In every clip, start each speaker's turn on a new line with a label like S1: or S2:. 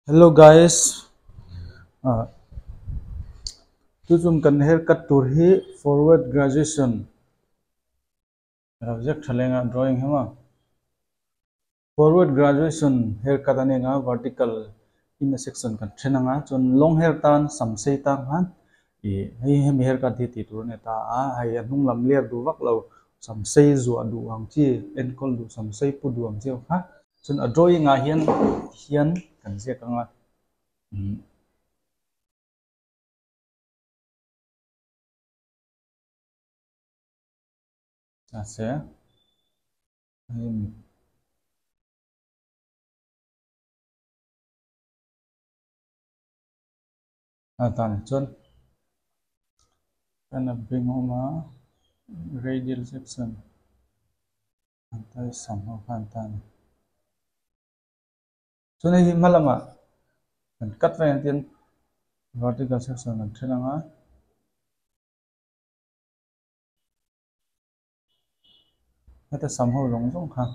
S1: Hello guys ah chu chung kan haircut tur hi forward graduation ro ziak tha lenga drawing hi maw forward graduation haircut a ni ang a vertical in a section kan then ang a chuan long hair tan sam sei tan khan ih hei hemi haircut hi tih tur a ni ta a hei a hnung lam ler duh vak lo sam sei zuah duh ang chi enkawl duh sam sei pu duh ang chi kha. Chuan a drawing ah hian hian kan ziak ang a umm mahse hei a tan chuan kan a beng a awm a radial section. An tai sam ho kha an ta a ni. Chuan hei hi hma lamah kan cut vek ang tin vertical section kan then ang a. Heta sam ho zawng zawng kha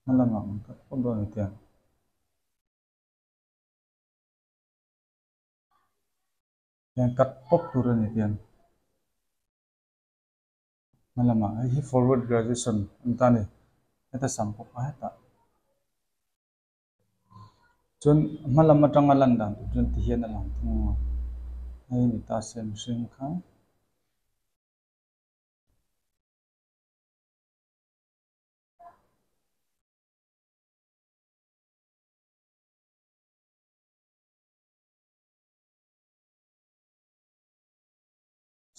S1: hma lamah kan cut pawp dawn a ni tiang. Tiang cut pawp tur a ni tiang. Hma lamah hei hi forward graduation an ta a ni heta sam pawh kha hetah chuan hma lam atanga lan dan tur chuan ti hian a lang thung a hei ni ta se mihring kha.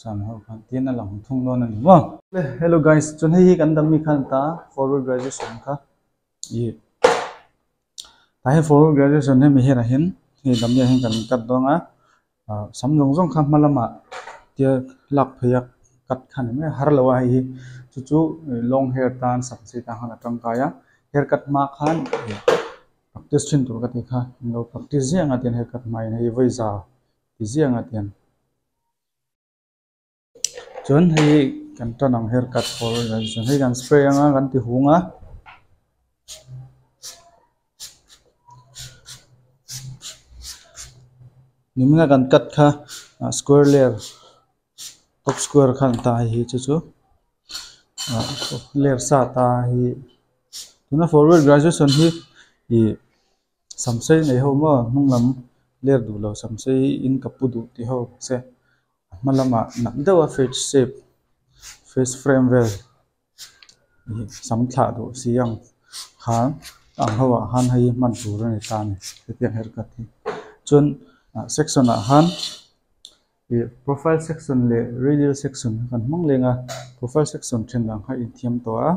S1: Sam ho khan tin a lang thung dawn a ni maw. Hello guys chuan hei hi kan dam mi khan ta forward graduation kha ih tah hian forward graduation hemi hian ah hian hei dam mi ah hian kan cut dawn a ah sam zawng zawng kha hma lamah tia lak phei a cut kha ni mai a har lo a hei hi chu chu long hair tan sam sei tan khan a tangkai a hair cut hma khan ih practice thin tur ka tih kha englo practice ziah ang a tian hair cut hma in hei vawiza ti ziah ang a tian. Chuan hei kan tan ang haircut for chuan hei kan spray anga kan ti hung a. Nimin a kan cut kha ah square layer top square kha an ta hei hi chu chu ah layer sa ta hi tuna forward graduation hi ih sam sei nei ho maw hnung lam ler duh lo sam sei in ka pu duh tih ho se a hma lamah nak deuh a face shape face frame vel ih sam thlah duh si ang khan ang ho ah khan hei hman tur a ni ta a ni hetiang haircut hi chuan ah section ah khan ih profile section leh radial section kan hmang leng a profile section then dang kha a inthiam tawh a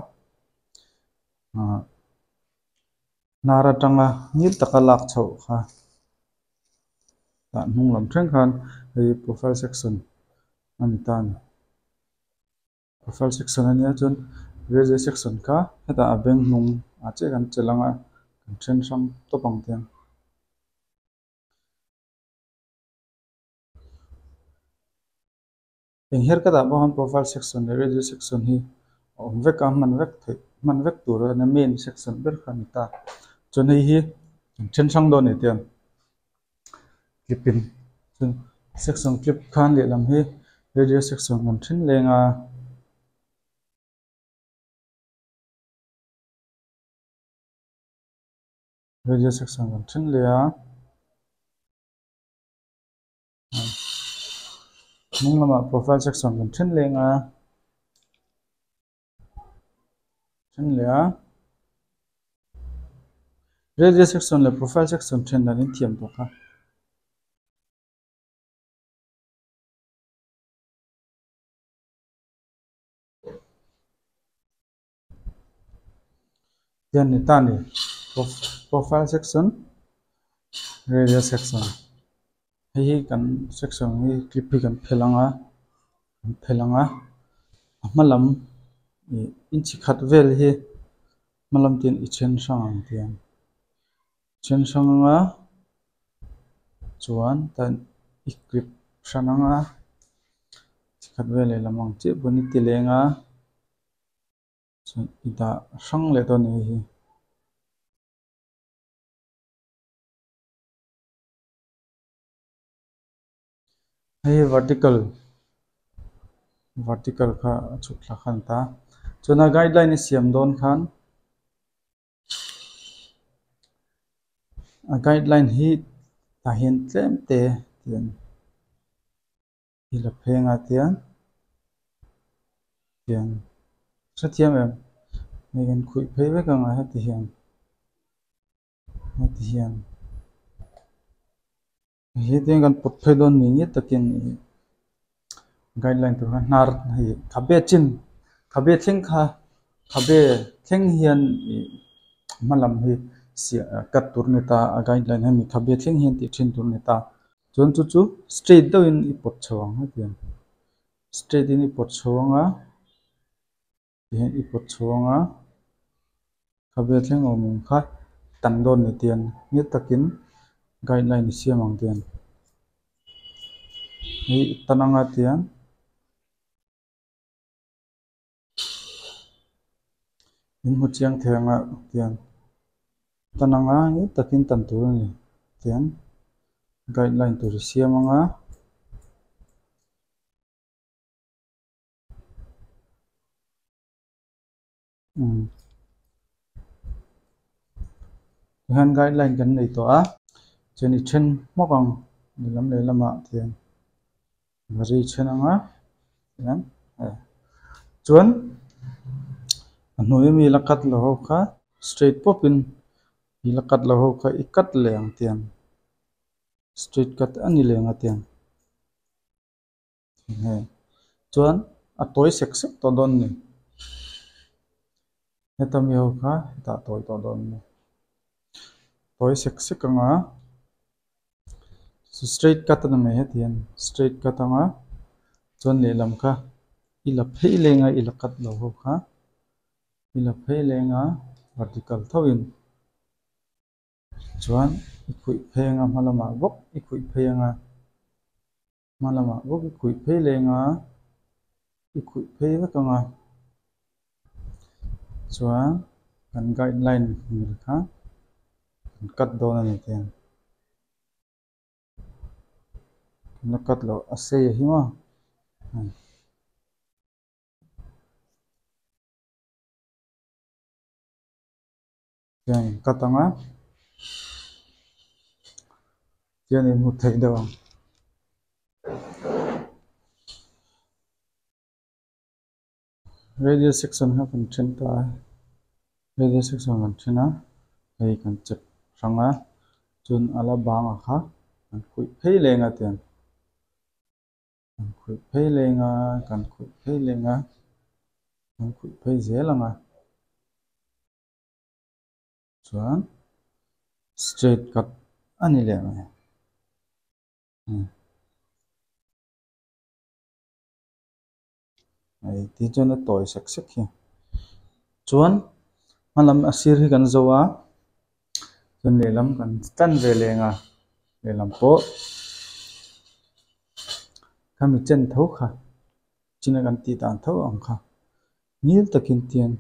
S1: ah. Hnar atanga ngil taka lak chhoh kha tah hnung lam thleng khan hei profile section a ni ta a ni. Profile section a nia chuan railway section kha hetah a beng hnung ah chiah kan chelh ang a kan then hrang tawp ang tiang. Eng her ka dah pawh khan profile section leh radio section hi a awm vek a hman vek theih hman vek tur a nia main section ber kha a ni ta chuan hei hi an then hrang dawn a ni tiang clip in chuan section clip khan lehlam hi radio section kan then leng a. Radio section kan then leh a. Hnung lamah profile section kan then leng a then leh a radio section leh profile section then dan in thiam tawh kha. Hian ni ta ni profile section radio section hei hi kan section hi clip hi kan phelh ang a kan phelh ang a a hma lam ih inchi khat vel hi hma lam te hian i then hrang ang tiang then hrang ang a chuan tan i clip hran ang a chi khat vel lehlam ang chiah pawn i ti leng a. Chuan i dah hrang leh dawn a ni hei hi. Hei hi vertical vertical kha a chhuk thla kha a ni ta. Chuan a guideline a siam dawn khan a guideline hi tah hian tlem te tian i la pheng a tian tian hrethiam em hei kan khuih phei vek ang a heti hian heti hian. Hetiang kan pawt phei dawn ni nge takin ih guideline tur kha hnar hei khabe chin khabe thleng kha khabe thleng hian ih hma lam hi siah cut tur a ni ta a guideline hemi khabe thleng hian tih thin tur a ni ta chuan chu chu straight deuhin i pawt chho ang hetiang straight in i pawt chho ang a tihian i pawt chho ang a khabe thleng awm ang kha tan dawn ni tiang nge takin guideline i siam ang tiang hei i tan anga tiang in hmu chiang thei anga tiang tan anga nge takin tan tur a ni tiang guideline tur i siam anga. Tihian guideline kan nei tawh a chuan i then hmawk ang lehlam lehlamah tihian ri then ang a tihian chuan a hnuai ami la cut lo ho kha straight pawp in i la cut lo ho kha i cut leh ang tiang straight cut a ni leh ang a tiang. Chuan a tawi sek sek tawh dawn a ni. Heta mi ho kha hetah a tawi tawh dawn a ni. Tawi sek sek ang a, straight cut a ni mai heti hian straight cut ang a, chuan lehlam kha i la phei leng a i la cut lo ho kha i la phei leng a vertical tho in. Chuan i khuih phei ang a hma lamah bawk i khuih phei ang a. Hma lamah bawk i khuih phei leng a, i khuih phei vek ang a. Chuan kan guideline ngil kha kan cut dawn a ni tih ang. Kan la cut loh a sei a hi maw. Hian in cut ang a hian in hmu thei deuh ang. Radial section kha kan then ta a radial section kan then a hei kan chep hrang a chuan a la bang ah kha kan khuih phei leng a tiang kan khuih phei leng a kan khuih phei leng a kan khuih phei zel ang a. Chuan straight cut a ni leh mai. Hei ti chuan a tawi sek sek hi. Chuan hmalam a sir hi kan zo a, chuan lehlam kan tan ve leng a, lehlam pawh khami chen tho kha china kan tih dan tho ang kha ngil takin tian.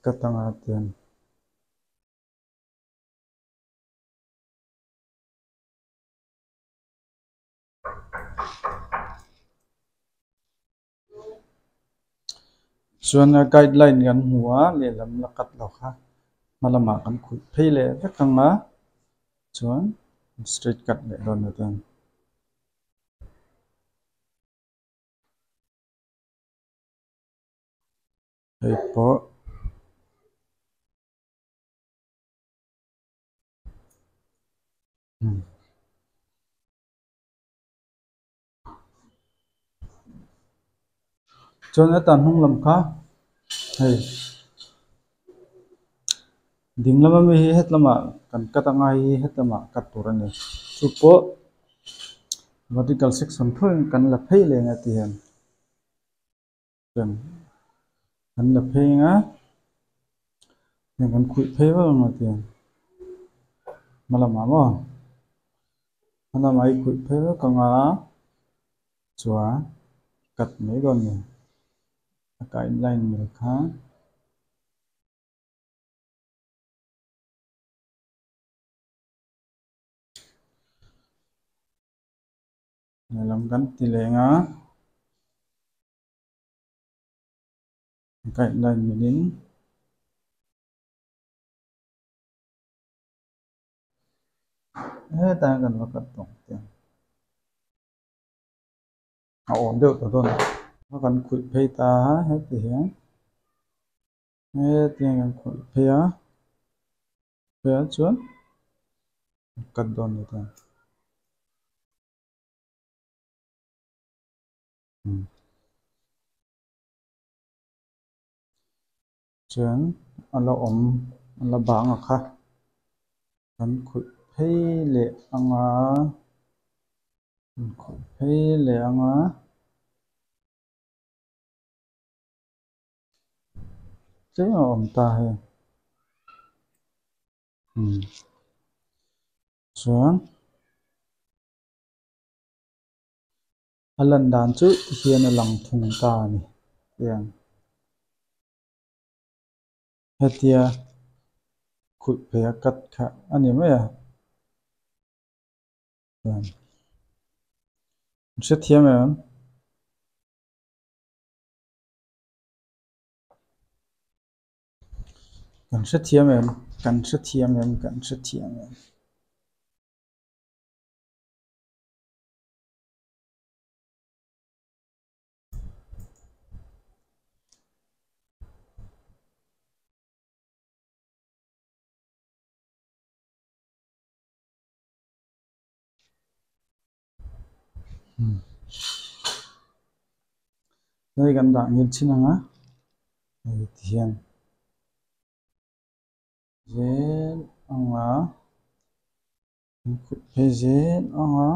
S1: Ka tanga tian. Chuan a guideline kan hmu a lehlam la cut lo kha hma lamah kan khuih phei leh vek ang a chuan straight cut leh dawn a tiang. Hei pawh. Chuan heta hnung lam kha hei ding lama mi hi het lamah kan cut anga hei hi het lamah cut tur a ni chu pawh vertical section thlawhin kan la phei leng a ti hian chuan kan la phei ang a heng kan khuih phei vak ang a ti hian hma lamah maw hma lamah i khuih phei vak ang a. Chuan cut mai dawn ni. A guideline mil kha. Lehlam kan ti leng a. Guideline milin. Hetah hian kan va cut tawh ang tiang. A awm deuh ta dawn a kan khulh phei ta a heti hian hetiang kan khulh phei a phei ah chuan cut dawn ni ta Chuan a la awm a la bang a kha kan khulh phei leh ang a kan khulh phei leh ang a. Tlem a awm ta hei umm chuan. A lan dan chu hian a lang thung ta a ni tiang hetia khulh phei a cut kha a ni mai a chuan an hrethiam em? Kan hrethiam em? Kan hrethiam em? Kan hrethiam em? Hei kan dah ngil chin ang a hei ti hian zel ang a. Phei zel ang a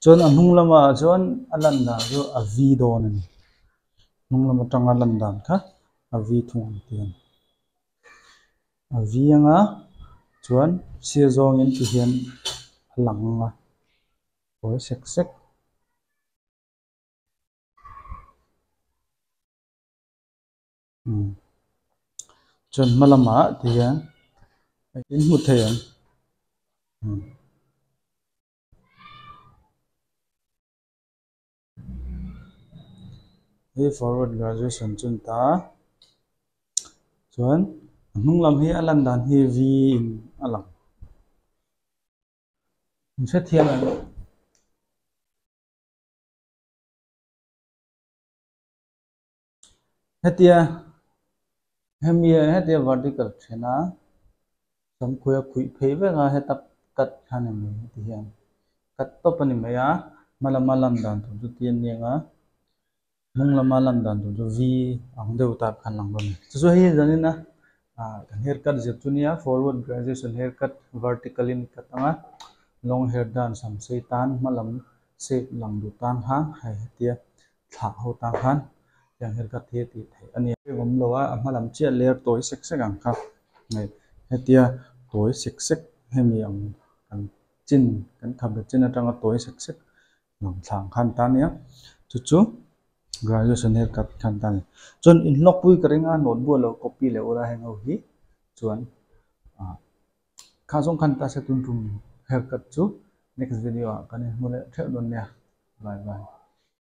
S1: chuan a hnung lamah chuan a lan dan chu a v dawn a ni hnung lam atanga lan dan kha a v thung ang tih a ni a v anga chuan sir zawngin ti hian a lang ang a. Kawi sek sek. Chuan hma lamah ti hian in hmu thei ang. Hei forward graduation chu ni ta. Chuan a hnung lam hi a lan dan hi V in a lang. An hrethiam em? Hetia hemi hetia vertical then a samkhuih a khuih phei vek a heta cut khan a ni heti hian cut tawp a ni mai a hma lama lan dan tur chu ti a ni ang a hnung lama lan dan tur chu V ang deuh tak khan lang dawn a ni. Chu chu hei zanin a ah kan hair cut zir chu nia forward graduation hair cut vertical in cut ang a long hair dan sam sei tan hma lam shape lang duh tan khan hei hetia thlah ho tan khan tiang hair cut hi a tih theih a ni. Awm lo a a hma lam chiah ler tawi sek sek ang kha hei hetia tawi sek sek hemi ang kan chin kan khabe chin atanga tawi sek sek lang thlang khan ta nia chu chu graduation hair cut khan ta ni chuan inhlawkpui ka ring a note bu alo copy leh ula heng ho hi chuan ah kha zawng khan ta se tun tum hair cut chu next video ah kan inhmu leh theuh dawn nia bye bye.